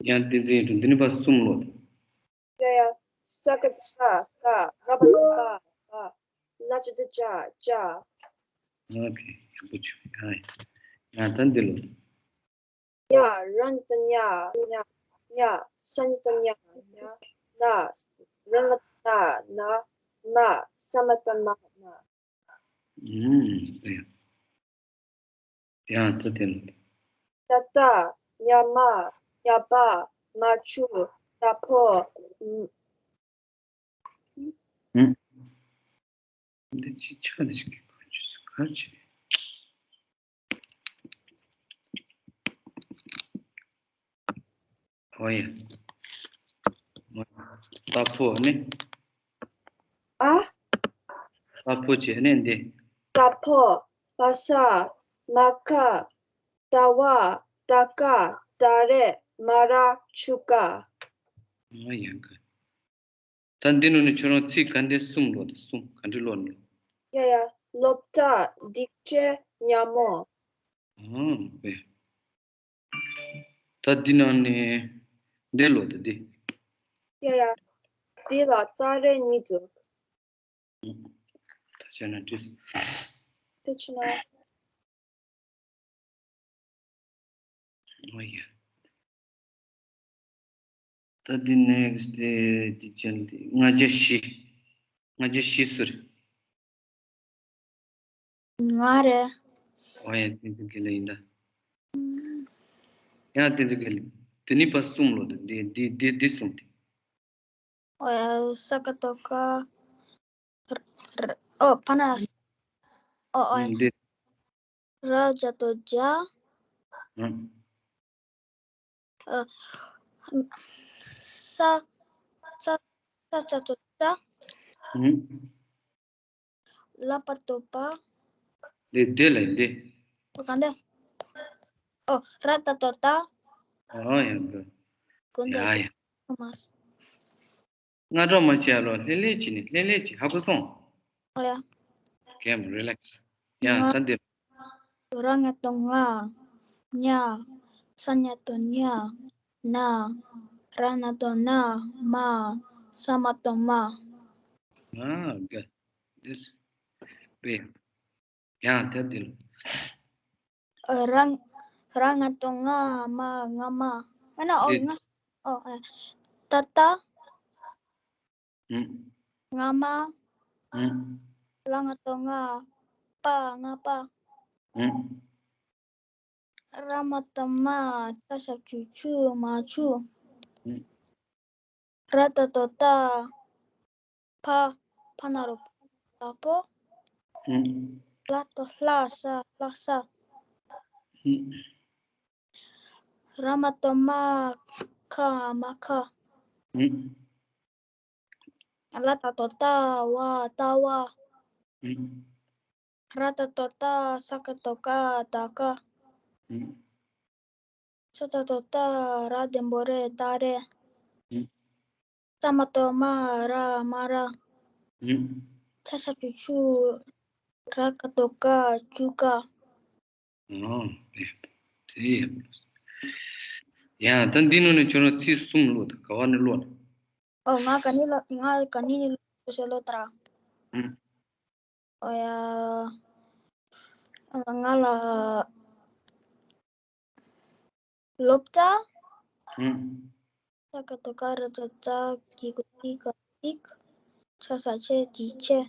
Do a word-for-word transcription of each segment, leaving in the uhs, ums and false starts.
ཡང་བསྟན་འཛིན་ཡིན་འགྲོ། འདི་ནི་པ་གསུམ་ལོ། ཡ་ཡ། ས་ཀ་ཏ་ས་ཀ། ར་བ་ཏ་བ་བ། ལ་ཇ་ཏ་ཇ་ཇ། ཨོ་ཁེ། ཡག་པོ་བྱུང་། ཡ་ཡ། ཡང་ད་འདི་ལོ། ཉ། ར་ཉ་ཏ་ཉ་ཉ། ཉ། ས་ཉ་ཏ་ཉ་ཉ། ན། ར་ང་ཏ་ན་ན་མ། ས་མ་ཏ་མ་མ། ཨུམ། ཡང་ད་དེ་ལ། ཏ་ཏ། ཉ་མ། ཉ་པ། མ་ཆུ། ཏ་ཕོ། ཨུམ། འདི་ཅི་ཆ་ནི་ཞིག་གི་གོ་ཅི་སུ་ག་ཅི། ཨོ་ཡ། ཏ་ཕོ་ནི། ཨ། ཏ་ཕོ་ཅི་ནི་འདི། ཏ་ཕོ། པ་ས། མ་ཁ། ཏ་བ། ཏ་ཀ། ཏ་རེ། མ་ར། ཆུ་ཀ། ཨོ་ཡ་ག། ད་འདི་ནང་ནས་ཁྱོད་རང་ཚིག་ག་འདྲས་གསུམ་ལོ་དང་གསུམ་ག་འདྲས་ལོ་ནི། ཡ་ཡ། སློབ་གྲྭ། སྒྲིག་ཆས། ཉ་མོ། ཨང་། དཔེ། ད་འདི་ནང་ནས་འདི་ལོ་དང་འདི། ཡ་ཡ། འདི་ལ་ཏ་རེ་གཉིས་འདུག། ད་བྱས་ན་འགྲིག་སོང་། དེ་ཕྱི་ན། ཨོ་ཡ། ད་འདི་next དེ་འདི་ཅན་དེ་ལྔ་བརྒྱ་བཞི། ལྔ་བརྒྱ་བཞི་སུ་རེད། ང་རེད། ཨོ་ཡ། བསྟན་འཛིན་དགེ་ལེགས་ཡིན་ད། ཡང་བསྟན་འཛིན་དགེ་ལེགས། དེ་ནི་པ་གསུམ་ལོ་དང་འདི་འདི་འདི་འདི་གསུམ་དེ། ཨོ་ཡ། ས་ཀ་ཏོ་ཀ། ར་ར་ཨོ་ཕ་ན། ཨོ་ཨོ་ཡ། འདི། ར་ཇ་ཏོ་ཇ། ཨ། ཨ། ས། ས། ས་ཙ་ཏོ་ས། ཨུམ། ལ་པ་ཏོ་པ། འདི་འདི་ལ་འདི། ཨོ་ག་འདི། ཨོ་ར་ཏ་ཏོ་ཏ། ཨོ་ཡ་འདི། གུན་ཏོ། ཡ་ཡ། ཁོ་མ་སོང་། སྔ་དྲོ་མ་བྱས་ལོ། ལྷན་ལྷན་གྱིས་ནི་ལྷན་ལྷན་གྱིས་ཧ་གོ་སོང་། ཨོ་ཡ། གེམ་རི་ལེགས། ཡ་ང་ད་འདི། ར་ང་ཏོ་ང་། ཉ། ས་ཉ་ཏོ་ཉ། ན། ར་ན་ཏོ་ན་མ། ས་མ་ཏོ་མ། ཨ་ག། འདི་པེ། ཡང་དེ་འདི་ལ། ར་ར་ང་ཏོ་ང་མ་ང་མ། ཨ་ན་ཨོ་འདི་ང་ཨོ་ཨ། ཏ་ཏ། ཨུམ། ང་མ། ཨུམ། ལ་ང་ཏོ་ང་། པ་ང་པ། ཨུམ། ར་མ་ཏ་མ། ཆ་ཞབས་ཀྱུ་ཆུ། མ་ཆུ། ཨུམ། ར་ཏ་ཏོ་རྟ། ཕ། ཕ་ན་རོ། ཕ། ཕོ། ཨུམ། ལ་ཏ་ལྷ། ས། ལྷ་ས། ཨུམ། ར་མ་ཏ་མ། ཁ། མ་ཁ། ཨུམ། ལ་ཏ་ཏོ་རྟ། བ། ལྟ་བ། ཨུམ། ར་ཏ་ཏོ་རྟ། ས་ཀ་ཏོ་སྐ། སྟ་སྐ། ཨུམ། ས་ཏ་ཏོ་སྟ། ར་ཟླུམ་པོ་རེ། སྟ་རེ། ཨུམ། ས་མ་ཏོ་སྨ། སྨ་ར། སྨ་ར། ཨུམ། ཆ་ཞབས་ཀྱུ་ཆུ། ར་ཀ་ཏོ་སྐ། སྐྱུ་སྐ། ཨོ། དེ་དེ་ཡིན། ཡ་ད་འདི་ནང་ནས་ཁྱོད་རང་ཚིག་གསུམ་ཀློག་དང་། ག་བ་ནས་ཀློག་ན། ཨོ་ང་ག་ནས་ཀློག་ང་ག་ནས་ནས་ཀློག་ཤེས་ཀློག་དང་། ཨུམ། ཨོ་ཡ། ང་ལ། སློབ་གྲྭ། ཨུམ། ས་ཀ་ཏོ་སྐ་ར་ཏ་ཏོ་རྟ། གི་གུ་གི་ག་གིག་ཆ་ས་ཆས། ཅི་ཆས།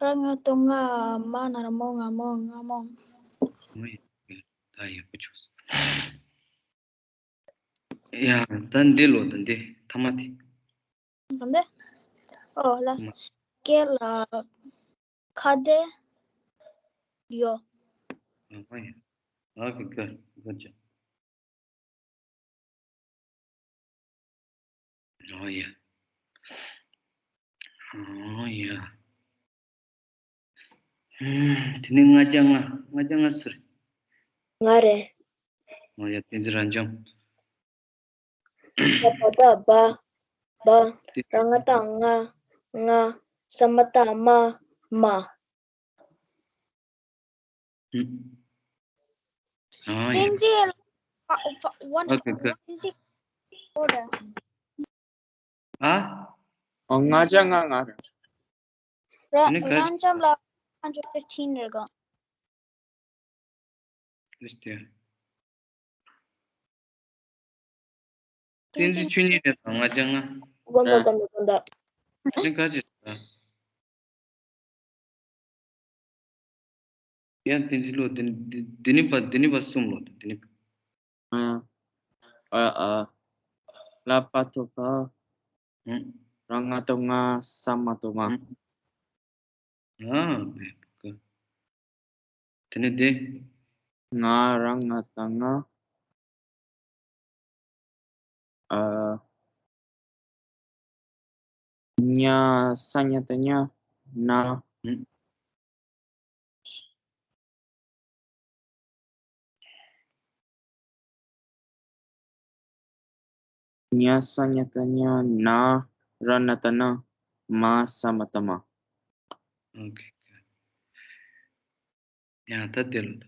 ར་ང་ཏོ་རྔ། མ་ན་རོ་མོ། རྔ་མོང་། རྔ་མོང་། ཨོ་ཡ། ད་ཡག་པོ་བྱུང་སོང་། ཡ་ད་འདི་ཀློག་དང་། འདི་ཐ་མ་དེ། ག་འདི། ཨོ་ལ། ཐ་མ། སྐེ་ལ་ཁ་བརྡ་ཡོད། ཨ་ཧ་ཡ། ཨ་ཁེ་ག་ག་ཅ། ཨོ་ཡ། ཨོ་ཡ། ཨུམ། དེ་ནས་ལྔ་བརྒྱ་ལྔ། ལྔ་བརྒྱ་ལྔ་སུ་རེད། ང་རེད། ཨོ་ཡ། བསྟན་འཛིན་རབ་འབྱམས། ས་པ་ཏ་སྦ། སྦ། ར་ང་ཏ་རྔ། རྔ། ས་མ་ཏ་སྨ། སྨ། ཨུམ། ཨོ་ཡ། བསྟན་འཛིན། One, okay, good. One is it order? ཨ། ཨོ། ལྔ་བརྒྱ་ལྔ་ལྔ་རེད། ར- ཨ་ནི་ག- རང་ཅམ་ལ་hundred fifteen རེད་ག་ལིས་ཏེ། བསྟན་འཛིན་ཆོས་ཉིད་རེད་དང་ལྔ་བརྒྱ་ལྔ། དགོངས་དག་དགོངས་དག་དགོངས་དག་ཨ་ནི་ག་ཅི་རེད། ཡང་བསྟན་འཛིན་ལོ་འདི་འདི་འདི་ནི་པ་འདི་ནི་པ་གསུམ་ལོ་འདི་ནི་པ། ཨ་ཨ་ཨ། ལ་པ་ཐོ་པ། ཨང་། ར་ང་བཏགས་ལྔ། ས་མ་བཏགས་སྨ། ཨང་། ཨ་བེ་ཀ་དེ་ནི་དེ། ང་ར་ང་བཏགས་ང་། ཨ། ཉ། ས་ཉ་བཏགས་ཉ། ན། ཨང་། ཉ་ས་ཉ་བཏགས་ཉ། ན། ར་ན་བཏགས་ན། མ་ས་མ་བཏགས་སྨ། ཨོ་ཁེ། ཡང་ད་དེ་ལོ།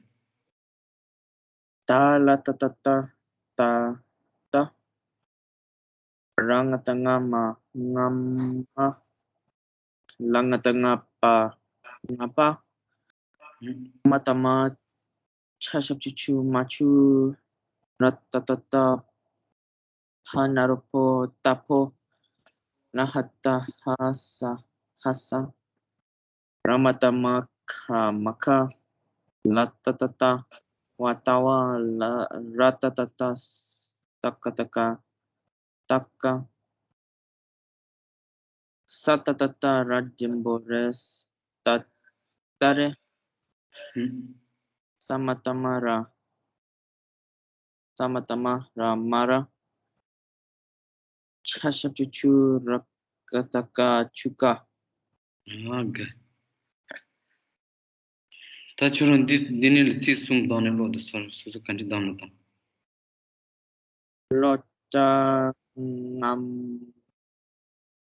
ད་ལ་ཏ་བཏགས་ཏ། ཏ། ཏ། ར་ང་བཏགས་རྔ། མ། རྔ་མ། ལ་ང་བཏགས་ལྔ། པ། རྔ་པ། མ་བཏགས་སྨ། ཆ་ཞབས་ཀྱུ་ཆུ། རྨ་ཆུ། ར་ཏ་བཏགས་རྟ། ཕ་ན་རོ་ཕོ། རྟ་ཕོ། ལ་ཧ་བཏགས་ལྷ། ས། ལྷ་ས། ར་མ་བཏགས་རྨ། ཁ། རྨ་ཁ། ལ་ཏ་བཏགས་ལྟ། བ། ལྟ་བ། ལ། ར་ཏ་བཏགས་རྟ། ས། ཏ་ཀ་རྟ་ཀ་རྟ་ཀ། ས་ཏ་བཏགས་སྟ། ར་འགྲེང་བུ་རེ། སྟ། སྟ་རེ། ཧུམ། ས་མ་བཏགས་སྨ། ར། ས་མ་བཏགས་སྨ། ར། སྨ་ར། ཆ་ཞབས་ཀྱུ་ཆུ། ར་ཀ་བཏགས་རྐ། ཆུ་རྐ། ཨ་ག་ད་ཁྱོད་རང་འདི་འདི་ནས་ལ་ཚིག་གསུམ་བཏང་ནས་ཀློག་དང་། སོ་སོ་སོ་ག་འདྲ་བཏང་ན་བཏང་། ལོ་ཏྲ། རྔ།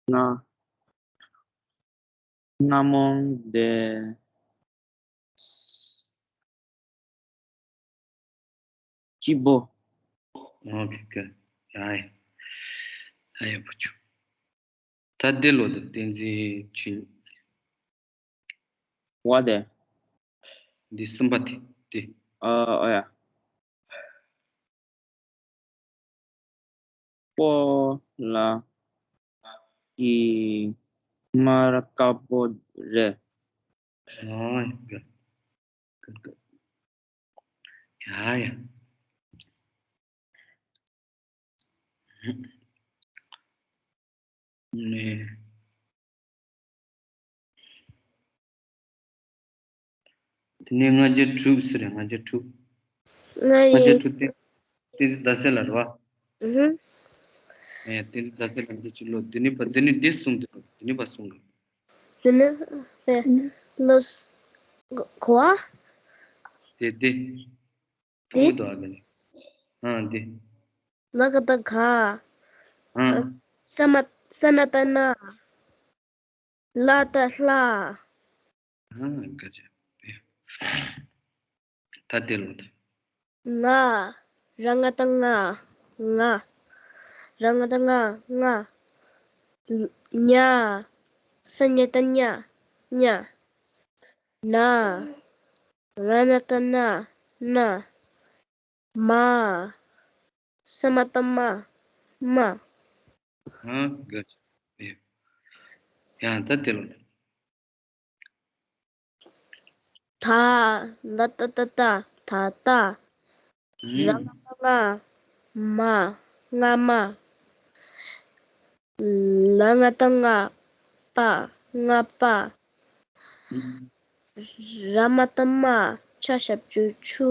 རྔ། རྔ་མོང་། དེ། སྐྱིད་པོ། ཨོ་ཁེ་ཁེ། ཡ་ཡ། ཡ་ཡ་བུ་ཆུ། ད་འདི་ལོ་དང་བསྟན་འཛིན་ཆོས། བ་དེ། འདི་གསུམ་པ་དེ་དེ། ཨ་ཨོ་ཡ། སྤོ་ལ་གི་མ་ར་དཀར་པོ་རེད། ཨོ་ཡ། ཡ་ཡ། ནས། དེ་ནས་ལྔ་བརྒྱ་དྲུག་ཟེར་རེད། ལྔ་བརྒྱ་དྲུག་ལྔ་ཡི། ལྔ་བརྒྱ་དྲུག་སྟེ། བསྟན་འཛིན་ཟླ་གསལ་ལགས་རེད་བ། ཨུ་ཧུ། ཨེ། བསྟན་འཛིན་ཟླ་གསལ་ལགས་འདི་ཅི་ལོ། འདི་ནི་པ་འདི་ནི་འདི་གསུངས་འདུག་འདི་ནི་པ་གསུངས་འདུག་འདི་ནི་པས་ལོ་གོ་བ། དེ་དེ། དེ། ཐུག་འདུག་ཨ་ག་ནི། ཨ་འདི། ལ་ག་བཏགས་ལྒ། ཨ། ས་མ་ས་ན་བཏགས་སྣ། ལ་བཏགས་ལྷ། ཨ་ག་ཅི། ད་དེ་ལོ་ད། ང་། ར་ང་བཏགས་རྔ། རྔ། ར་ང་བཏགས་རྔ། རྔ། ཉ། ས་ཉ་བཏགས་ཉ། ཉ། ན། ར་ན་བཏགས་ན། ན། མ། ས་མ་བཏགས་སྨ། སྨ། ཨ་ག་ཅི། ཡང་ད་དེ་ལོ། ད། ལ་བཏགས་ལྟ། ད་ལྟ། ཨུམ། ར་ང་བཏགས་རྔ། མ། རྔ་མ། ལ་ང་བཏགས་ལྔ། པ། རྔ་པ། ཨུམ། ར་མ་བཏགས་རྨ། ཆ་ཞབས་ཀྱུ་ཆུ།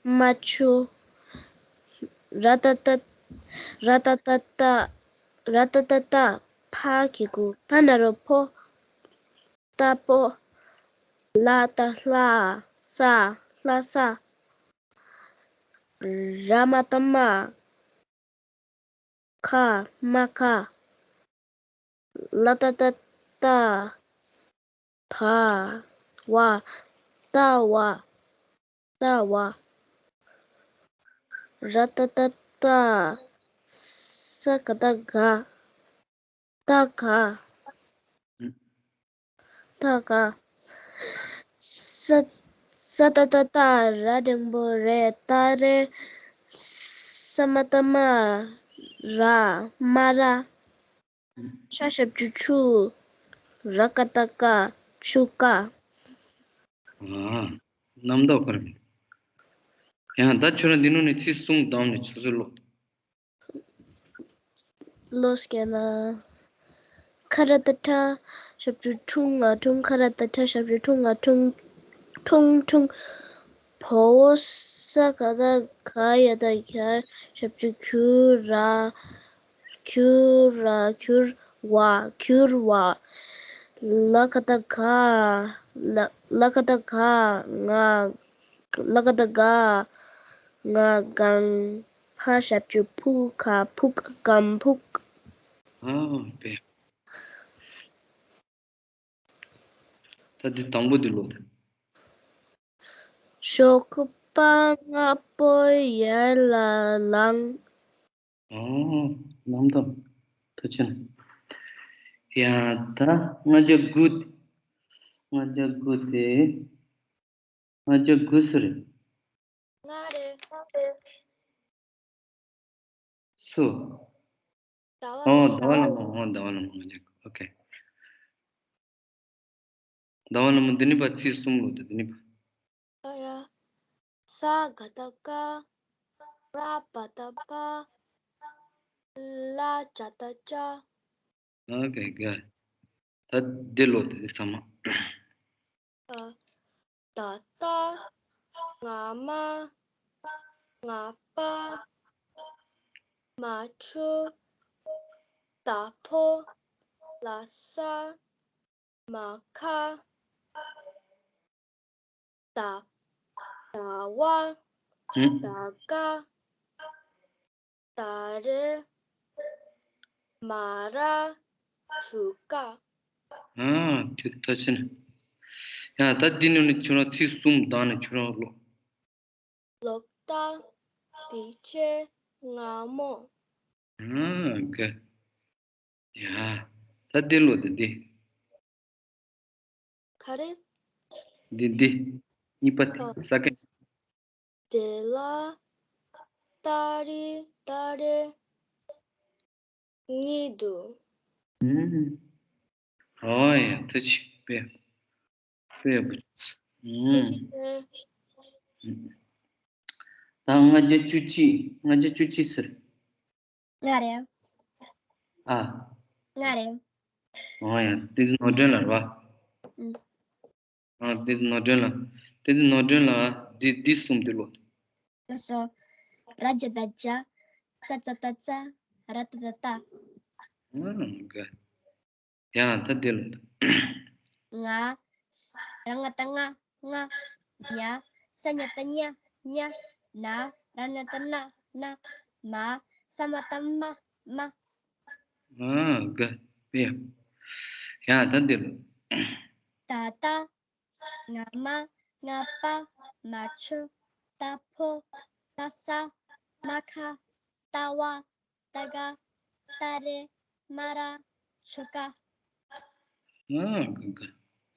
རྨ་ཆུ། ར་ཏ་བཏགས་ར་ཏ་བཏགས་རྟ། ར་ཏ་བཏགས་རྟ། ཕ་གི་གུ་ཕ་ན་རོ་ཕོ། རྟ་ཕོ། ལ་བཏགས་ལྷ། ས། ལྷ་ས། ར་མ་བཏགས་རྨ། ཁ། རྨ་ཁ། ལ་ཏ་བཏགས་ལྟ། བ། བ། ལྟ་བ། ལྟ་བ། ར་ཏ་བཏགས་རྟ། ས་ག་བཏགས་སྒ། རྟ་སྒ། རྟ་སྒ། ས། ས་ཏ་བཏགས་སྟ། ར་འགྲེང་བུ་རེ། སྟ་རེ། ས་མ་བཏགས་སྨ། ར། སྨ་ར། ཆ་ཞབས་ཀྱུ་ཆུ། ར་ཀ་བཏགས་སྐ། ཆུ་སྐ། ཨ། རྣམ་དག་པར། ཡང་ད་ཁྱོད་རང་འདི་ནང་ནས་ཚིག་གསུམ་བདམས་ནས་སོ་སོས་ཀློག། ཀློག་སྐད་ན། ཁ་ར་ཏ་ཁྲ་ཞབས་ཀྱུ་ཁྲུང་ང་ཁྲུང་། ཁ་ར་ཏ་ཁྲ་ཞབས་ཀྱུ་ཁྲུང་ང་ཁྲུང་། ཁྲུང་ཁྲུང་། བ་འོག་ས་ག་བཏགས་སྒ། ཡ་བཏགས་སྒྱ། ཞབས་ཀྱུ་སྒྱུ་ར། སྒྱུ་ར་སྒྱུར་བ། སྒྱུར་བ། ལ་ག་བཏགས་ལྒ། ལ། ལ་ག་བཏགས་ལྒ། ང་། ལ་ག་བཏགས་ལྒ། ང་སྒང་། ཕ་ཞབས་ཀྱུ་ཕུ་ཁ་ཕུག་སྒམ་ཕུག་ཨ་པེ། ད་འདི་དང་པོ་འདི་ཀློག་དང་། ཞོགས་པ་སྔ་པོ་ཡར་ལ་ལངས། ཨོ། རྣམ་དག་ཐུགས་རྗེ་གནང་། ཡ་ད་ལྔ་བརྒྱ་དགུ། ལྔ་བརྒྱ་དགུ་དེ། ལྔ་བརྒྱ་དགུ་སུ་རེད། ང་རེད། སུ། ཟླ་བ། ཨོ་ཟླ་བ་ལྷ་མོ། ཨོ་ཟླ་བ་ལྷ་མོ། ལྔ་བརྒྱ་དགུ། ཨོ་ཁེ། ཟླ་བ་ལྷ་མོ། འདི་ནི་པ་ཚིག་གསུམ་ལོ་དེ་འདི་ནི་པ། ཨ་ཡ། ས་ག་བཏགས་སྐ། ར་བ་བཏགས་སྦ། ལ་ཇ་བཏགས་ལྕགས། ཨོ་ཁེ་ག། ད་འདི་ལོ་དེ་འདི་ཚང་མ། ཨ། ད་ལྟ། ང་མ། ང་པ། མ་ཆུ། ད་ཕོ། ལ་ས། མ་ཁ། ད། ད་བ། ཧུམ། ད་ག་ད་རེ། མ་ར། ཆུ་ཀ་ཨ་དེ་ད་ཕྱིན། ཡ་ད་འདི་ནང་ནས་ཁྱོད་རང་ཚིག་གསུམ་བདམས་ནས་ཁྱོད་རང་ཀློག་ལོག་ལྟ། དེ་ཆེ། སྔ་མོ། ཨ་ག་ཡ། ད་འདི་ཀློག་དེ་འདི། ག་རེ། འདི་འདི། གཉིས་པ་དེ། ཨ། ས་ཀ་དེ་ལ་ཏ་རི་ཏ་རེ་གཉིས་འདུག་ཨུམ། ཨོ་ཡ་ཐུགས་རྗེ་ཆེ། དཔེ་དཔེ་ཡག་པོ། ཨུམ། ཐུགས་རྗེ་ཆེ། ད་ལྔ་བརྒྱ་བཅུ་གཅིག་ལྔ་བརྒྱ་བཅུ་གཅིག་ཟེར། ང་རེད། ཨ། ང་རེད། ཨོ་ཡ། དེ་ནོར་སྒྲོན་ལ་རེད་བ། ཨུམ། ཨ་དེ་ནོར་སྒྲོན་ལ། དེ་ནོར་སྒྲོན་ལ་འདི་འདི་གསུམ་དེ་ཀློག་ལགས་སོ། ར་ཇ་བཏགས་རྗ། ཙ་ཙ་བཏགས་རྩ། ར་ཏ་བཏགས་རྟ། ཨ་ག་ཡ་ད་དེ་ཀློག་ང་། ར་ང་བཏགས་རྔ། རྔ། ཉ། ས་ཉ་བཏགས་རྙ། རྙ། ན། ར་ན་བཏགས་རྣ། རྣ། མ། ས་མ་བཏགས་སྨ། སྨ། ཨ་ག་ཡ། ཡ་ད་དེ་ཀློག་ད་ལྟ། ང་མ། རྔ་པ། མ་ཆུ། རྟ་ཕོ། རྟ་ས། རྨ་ཁ། རྟ་བ། རྟ་ག་རྟ་རེ། རྨ་ར། ཆུ་ཀ་ཨ་ག་ག་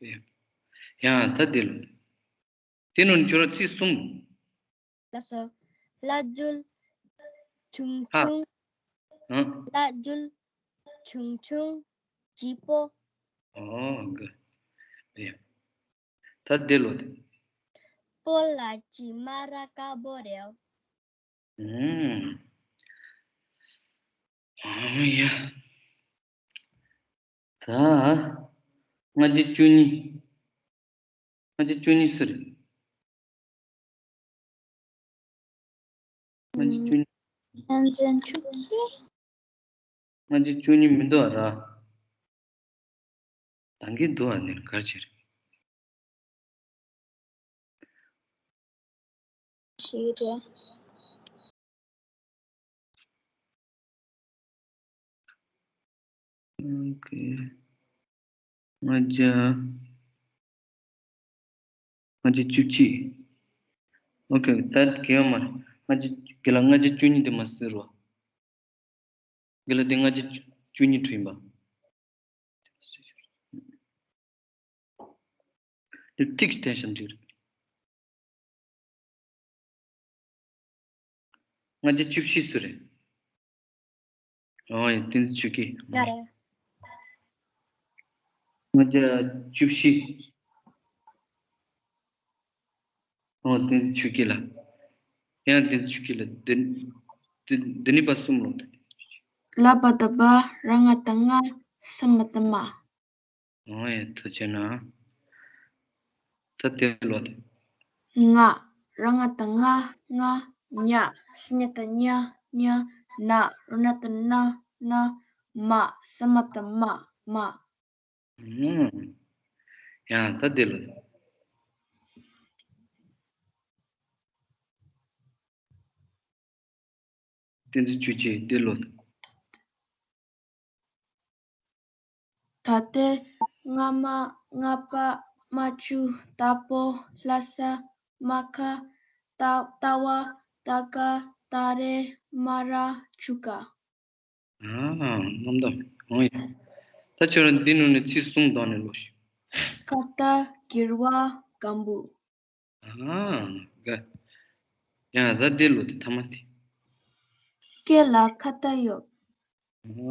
ཡ་ད་དེ་ཀློག་དེ་ནང་ཁྱོད་རང་ཚིག་གསུམ། ལགས་སོ། ལྷ་རྒྱུད་ཆུང་ཧ། ཆུང་། ཨ། ལྷ་རྒྱུད་ཆུང་ཆུང་། སྐྱིད་པོ། ཨོ་ག་ཡ། ད་དེ་ཀློག་དེ། སྤོ་ལགས་ཀྱི་སྨ་ར་དཀར་པོ་རེད། ཨུམ། ཨོ་ཡ། ད། ལྔ་བརྒྱ་བཅུ་གཉིས། ལྔ་བརྒྱ་བཅུ་གཉིས་སུ་རེད། ལྔ་བརྒྱ་བཅུ་གཉིས། ལྔ་བརྒྱ་བཅུ་གཉིས། ལྔ་བརྒྱ་བཅུ་གཉིས་མི་འདུག་ཨ་ར། ད་གིན་འདུག་ཨ་ནི་གར་ཕྱིར། ཞིག་རེད། ཨོ་ཁེ། ལྔ་བརྒྱ། ལྔ་བརྒྱ་བཅུ་གཅིག་ཨོ་ཁེ། ད་གེ་མ་རེད། ལྔ་བརྒྱ། དགེ་ལ་ལྔ་བརྒྱ་བཅུ་གཉིས་དེ་མ་ཟེར་རོ། དགེ་ལ་དེ་ལྔ་བརྒྱ་བཅུ་གཉིས་འཕྲོ་ཡིན་པ། དེ་ཐིག་བསྟན་བཞག་འགྲིག་རེད། ལྔ་བརྒྱ་བཅུ་བཞི་སུ་རེད། ཨོ་ཡ། བསྟན་འཛིན་ཆོས་སྐྱིད། ཡ་རེད། ལྔ་བརྒྱ་བཅུ་བཞི། ཨོ་བསྟན་འཛིན་ཆོས་སྐྱིད་ལ། ཡང་བསྟན་འཛིན་ཆོས་སྐྱིད་ལ་འདི་འདི་འདི་ནི་པ་གསུམ་ལོ། ལ་པ་ད་པ། ར་ང་ད་ང་། ས་མ་ད་མ། ཨོ་ཡ། ཐུགས་རྗེ་གནང་། ད་དེ་ལོ་དེ། ང་། ར་ང་ད་ང་། ང་། ཉ། ས་ཉ་ད་ཉ། ཉ། ན། ར་ན་ད་ན། ན། མ། ས་མ་ད་མ། མ། ཨུམ། ཡ། ད་དེ་ལོ་དེ། བསྟན་འཛིན་ཆོས་སྐྱིད་དེ་ལོ་དེ། ད་ལྟའི་ང་མ་ང་པ་མ་ཆུ་ད་པོ་ལ་ས་མ་ཁ་ད་ད་བ་ད་ག་ད་རེ་མ་ར་ཆུ་ཀ། ཨ། རྣམ་དག་ཨོ་ཡ། ད་ཁྱོད་རང་འདི་ནང་ནས་ཚིག་གསུམ་བདམས་ནས་ཀློག་ཤིག་ཁ་ཏ་གྱེར་བ་སྒམ་བུ། ཨ། ག་ཡང་ད་འདི་ལོ་དེ་ཐ་མ་དེ། སྐེ་ལ་ཁ་ཏ་ཡོད།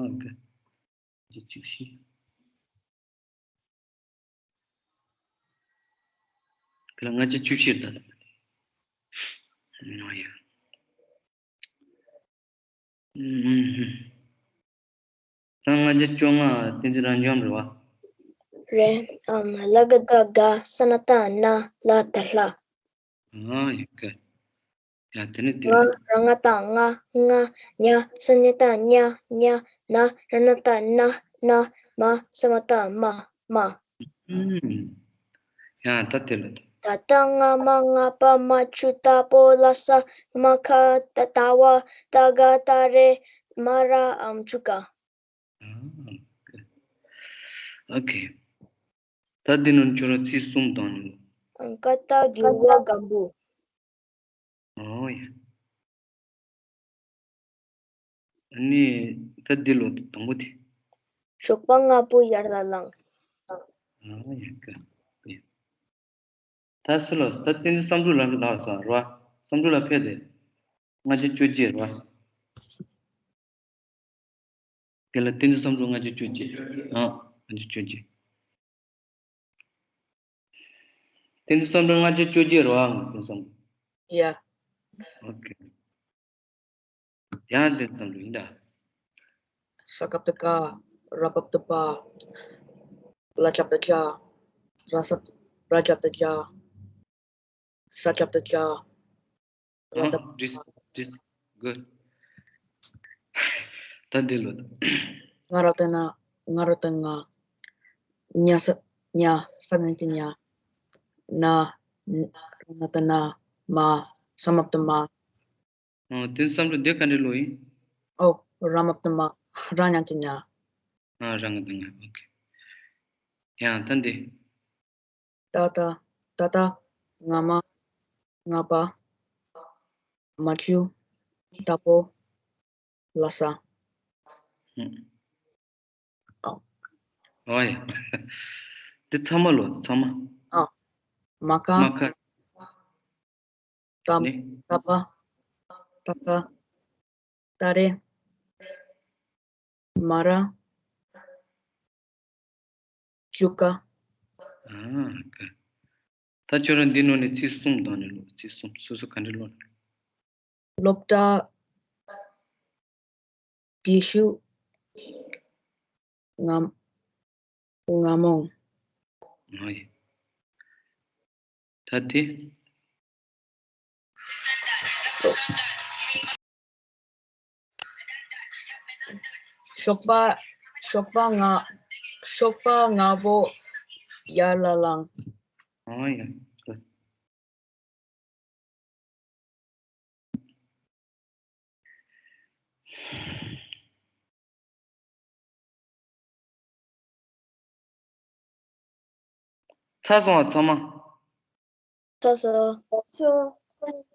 ཨ། ག་ཅི་ཅིག་ཤི། ཁ་ལ་ལྔ་བཅུ་བཅུ་བཞི་ད། ཨ་ཡ། ཨུམ། ད་ལྔ་བཅུ་བཅོ་ལྔ་བསྟན་འཛིན་རབ་འབྱམས་རེད་བ། རེད། ཨམ། ལ་ག་ད་ག་ས་ན་ད་ན་ལ་ད་ལྷ། ཨ་ཡ། ག་ཡ། དེ་ནི་དེ་ང་རེད། ར་ང་ད་ང་ང་། ཉ་ས་ཉ་ད་ཉ་ཉ། ན་ར་ན་ད་ན་ན། མ་ས་མ་ད་མ་མ། ཨུམ། ཡ། ད་དེ་ལ་ད། ད་ལྟ་ང་མ་ང་པ་མ་ཆུ་ད་པོ་ལ་ས་མ་ཁ་ད་ད་བ་ད་ག་ད་རེ་མ་ར་ཨམ་ཆུ་ཀ། ཨ། ཨོ་ཁེ། ད་འདི་ནང་ཁྱོད་རང་ཚིག་གསུམ་བདམས་ནས། ཀ་ཏ་གི་བ་སྒམ་པོ། ཨོ་ཡ། ཨ་ནི་ད་འདི་ལོ་དང་པོ་དེ། ཞོགས་པ་སྔ་པོ་ཡར་ལ་ལངས། ཨོ་ཡ། ཀ་ཡ། ད་སུ་ལ་ད་བསྟན་འཛིན་བསམ་གྲུབ་ལ་ལགས་སོ་ར། བསམ་གྲུབ་ལ་ཕེབས་ཏེ། ལྔ་བཅུ་བཅོ་བརྒྱད་ར། དེ་ལ་བསྟན་འཛིན་བསམ་གྲུབ་ལྔ་བཅུ་བཅོ་བརྒྱད། ཨ། ལྔ་བཅུ་བཅོ་བརྒྱད། བསྟན་འཛིན་བསམ་གྲུབ་ལྔ་བཅུ་བཅོ་བརྒྱད་ར། བསྟན་འཛིན་བསམ་གྲུབ། ཡ། ཨོ་ཁེ། ཡང་བསྟན་འཛིན་བསམ་གྲུབ་ཡིན་ད། ས་ཀ་བཏགས་སྐ། ར་བ་བཏགས་སྦ། ལ་ཇ་བཏགས་ལྗ། ར་ས་ར་ཇ་བཏགས་རྗ། ས་ཇ་བཏགས་སྦྱ། ར་ད། འགྲིག་འགྲིག་གུཌ། ད་འདི་ལོ། ང་ར་བཏགས་ང་། ང་ར་བཏགས་ང་། ཉ་ས་ཉ། ས་ཉ་བཏགས་ཉ། ན། ན་བཏགས་ན། མ། ས་མ་བཏགས་མ། ཨོ། དེ་བསམ་གྲུབ་འདི་ག་འདྲ་ལོ་ཡིན། ཨོ། ར་མ་བཏགས་རྨ། ར་ཉ་བཏགས་རྙ། ཨ། ར་ང་བཏགས་ང་། ཨོ་ཁེ། ཡང་ད་འདི། ཏ་ཏ། ཏ་ཏ། ང་མ། ང་པ། མ་ཆུ། ཏ་པོ། ལ་ས། ཧུམ། ཨོ། ཨོ་ཡ། འདི་ཚང་མ་ལོ། ཚང་མ། ཨ། མ་ཀ། མ་ཀ། ཏ། ནི། ཏ་པ། ཏ་ཀ། ཏ་རེ། མ་ར། ཅུ་ཀ། ཨ་ཀ། ད་ཁྱོད་རང་འདི་ནང་ནས་ཚིག་གསུམ་བདམས་ནས་ཀློག་ཚིག་གསུམ། སོ་སོ་ག་འདྲ་ཀློག་སློབ་གྲྭ། དྲི་ཤུགས། ངམ། ངར་མོ། ཨ་ཡ། ད་དེ། ཞོགས་པ། ཞོགས་པ་སྔ། ཞོགས་པ་སྔ་པོ་ཡར་ལ་ལངས། ཨ་ཡ། ཚར་སོང་བ་ཚང་མ། ཚར་སོང་། ཚར་སོང་།